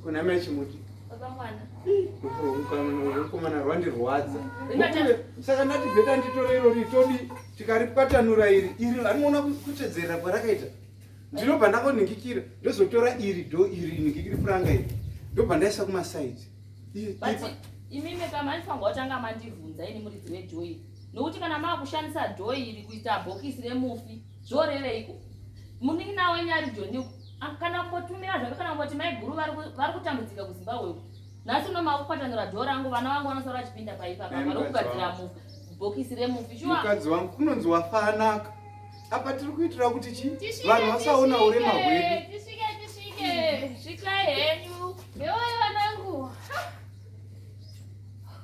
Kuna mai chimuti. Baba mwana. Mukomana rwandirwadza. Saka ndati bheta nditore irori todi tikaripwatanura iri iri rinoona kutsvedzerera kwarakaita. Ndinobva ndangoningikira ndozotora iri do iri ningikiri puranga iri ndobva ndaisa kumasaidzi. But imimi kamanifanirwa kutanga mandibvunza ini muridzi wejoyi nokuti kana maakushandisa dhoyi iri kuita bhokisi remufi zvoreveiko munin'ina wenyu ari joni uku Ah, kana kumbotumira zvake kana kumboti maiguru vari kutambudzika kuzimbabwe uku nhasi uno makukwatanura dhoo rangu vana vangu vanosara vachipinda paipapa vari kugadzira bhokisi remufi shuwa mukadzi wangu kunonzi wafanaka apa tiri kuitira kuti chi vanhu vasaona urema hwedu tisvike tisvike svikai henyu yewai vanangu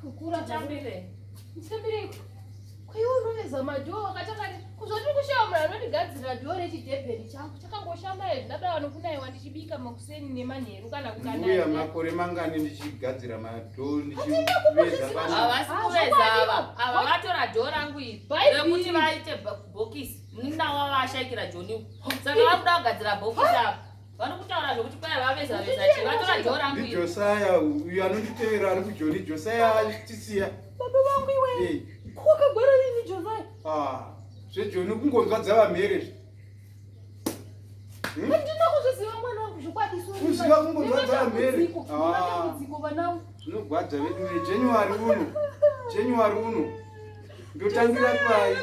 kukura titambire nditambire Kwaiwe unoveza madhoo wakatanga kuzoti kushaya munhu anondigadzirira dhoo rechidhebheni changu chakangoshama here ndada vanokunaiwa ndichibika makuseni nemanheru kana kukanaya makore mangani ndichigadzira madhoo ndichiveza havasi kuveza ava ava vatora dhoo rangu iri rekuti vaite bhokisi munin'ina wavo ashaikira joni saka vakuda kugadzira bhokisi apa Vanokutaura zvekuti kwai vaveza veza chi vatora dhoo rangu iri. Josiah uyu anonditevera ari kujoni Josiah achitisiya. Baba vangu iwe. Hey. Kwakagwara rini Josiah? Ah, zvejoni kungonzwa dzava mhere izvi. Hmm? Handina kuzviziva mwana wangu zvokwadi so. Kuziva kungonzwa dzava mhere. Ah. Matambudziko vanangu. Zvinogwadza vedu ve January uno. January uno. Ndotangira pai.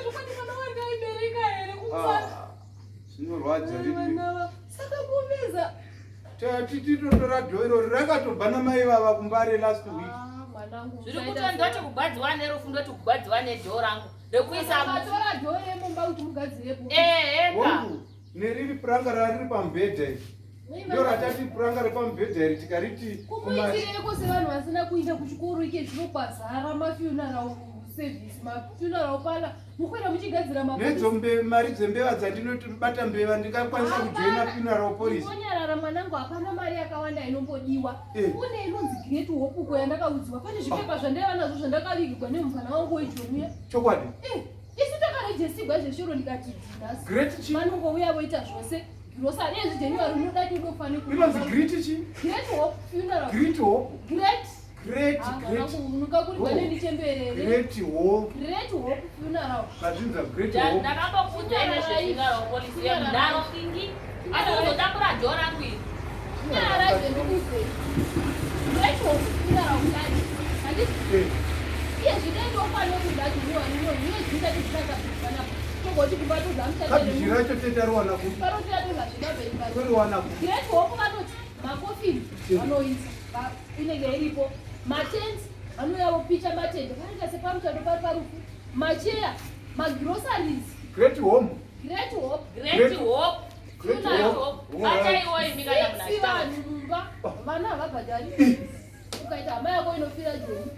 Ah. Zvinorwadza vedu. Saka kuveza. Tati titotora dho irori rakatobva namai vava kumbare last week. Ah, mwanangu. Zviri kuti ndoti kugwadziwa nerufu ndoti kugwadziwa nedhoo rangu rekuisa Matora dhoo remumba kuti mugadzirepo. Ehe ka. Hongu, neriri puranga rariri pamubhedha iri. Ndo ratati puranga repamubhedha iri tikariti Kumuitireiko sevanhu vasina kuenda kuchikoro ike zvino kwazara mafuneral service mafuneral parlor mukwira muchigadzira nedzo mari dzembeva dzandinobata mbeva ndingakwanisa kujoina funeral police onyarara mwanangu hapana mari yakawanda inombodiwa eh. kune inonzi great hope uko yandakaudziwa pane zvipepa ah. zvandaiva nazvo zvandakavigirwa nemufana wangu wejonuya chokwadi eh, isu takarejestigwa zveshoro ndikati dinasi vanongouya voita zvose grocery ezvi january unoda chinofanira inonzi great chi great hope funeral great hope great Great, ah, great. Unokakurirwa oh. nenichemberere. Great hope. Great hope funeral. Mazvinza great hope. Ndakambokuudza ine zvefuneral policy yemudaro kingi. Asi uzotambura dhoo rangu iri. Nyara zvendikuze. Great hope funeral kudai. Handiti? Eh. Iye zvinoenda ukwane kudya zvinyiwa nino zviye zvichati zvisakabvisana. Togoti kumba todya muchato. Kabhichi racho tete ariwana kupi? Parotira todya zvikabva. Toriwana kupi? Great hope vanoti makofini vanoisa. Inenge iripo matenti vanouya vopicha matende vanoita sepamuchato pari parufu macheya magroceries great home great hope great hope great hope bataiwo imi kana munhu vanhu mumba vana havabhadhari ukaita hama yako inofira joni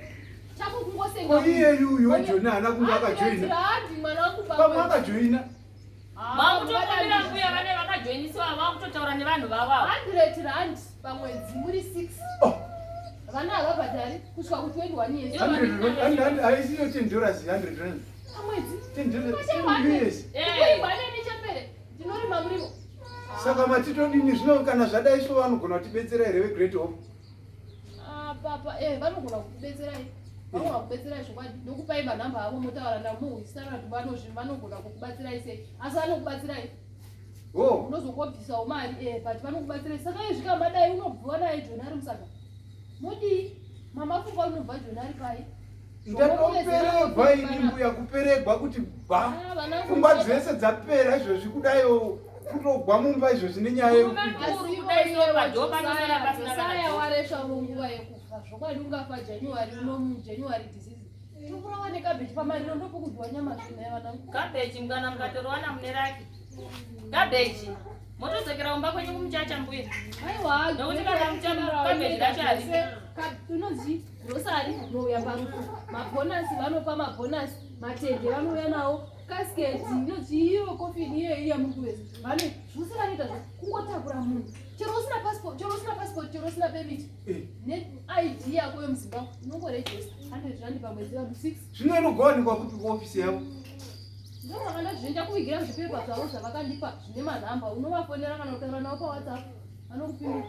chako kungosenga iyeyu uyu wejoni haana kunge akajoina handi mwana wangu pamwe akajoina Vakutokumbira mbuya vane vakajoiniswa vakutotaura nevanhu vavo ava. 100 rand pamwedzi muri 6. Oh. Vana havabhadhari kusvika ku 21 years. Haisiyo 10 dollars 100 rand. Pamwedzi. 10 dollars 10 US. Eh. Nechembere ndinorima muriwo. Saka matitodini zvino kana zvadai so vanogona kutibetsera here veGreat Hope? Ah, papa eh vanogona kukubetserai vanogona kukubetserai zvokwadi ndokupai manhamba avo motaura navo mohwisana kuti vanozvi vanogona kukubatsirai sei asi vanokubatsirai oh. unozongobvisawo mari eh but vanokubatsirai saka izvi kana madai unobviwa naye joni ari musaga modii mama funga unobva joni ari pai ndatoperegwa ini mbuya kuperegwa kuti bva ah, pfungwa dzese dzapera izvozvi kudaio kutogwa mumba izvozvi nenyaya yekuaya waresvavo nguva yekufa zvokwadi ungafa january uno january disease tokurawa nekabeji pamariro ndopokudyiwa nyama svina yavanangu kabeji mukana mukatorowana mune raki kabeji motodzokera kumba kwenyu kumuchacha mbuya aiwa nokuti kana muchakabeji racho haripo inonzi grocery unouya parufu mabhonasi vanopa mabhonasi matende vanouya nawo kasketi inonzi iyo kofini iyo iya muri kuveza vane zvose vanoita zvo kungotakura munhu chero usina passport chero usina passport chero usina permit eh. neid yako yemuzimbabwe unongorejesta 100 rand pamwedzi vanhu 6 zvino inogowanikwa kupi kuofisi yavo Ndozvakandazvienda kuvigira zvipepa zvavo zvavakandipa zvine manhamba unovafonera kana kutaura navo pawhatsapp vanokupindura.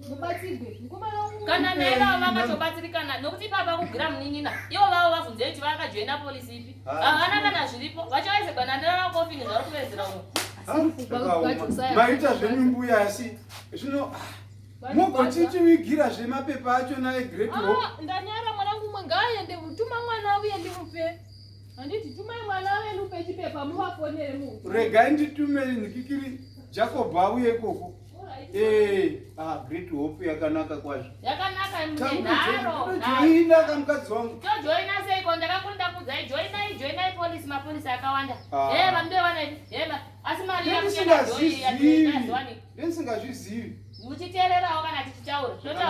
Mubatsirwe. Mukomana wangu. Kana naye vavo vakatobatsirikana nokuti ipapa kugwira munin'ina ivo vavo vabvunzei kuti vakajoina polisi ipi. Ah. Havana kana zviripo. Vachavezegwa nani ravakofini zvavari kuvezera umwe. Ah, Maita zvenyu mbuya asi zvino mugochitivigira zvemapepa acho naye Great Hope. Ah, ndanyara mwanangu umwe ngaaende tuma mwana auye ndimupe. Handiti tumai mwana auye ndimupe chipepa muvafonere mu. Regai nditume ndikikiri Jacob auye ikoko. Eh, ah, Great Hope yakanaka kwazvo. Yakanaka mune nharo. Nharo. Tojoina kamukadzi wangu. Tojoina seiko ndakakunda kudzai joinai joinai polisi mapolisi akawanda. Ah. Eh vanhu vana eh asi mari Ndisingazvizivi. Ndisingazvizivi. Muchiteererawo kana tichitaura. Totaura.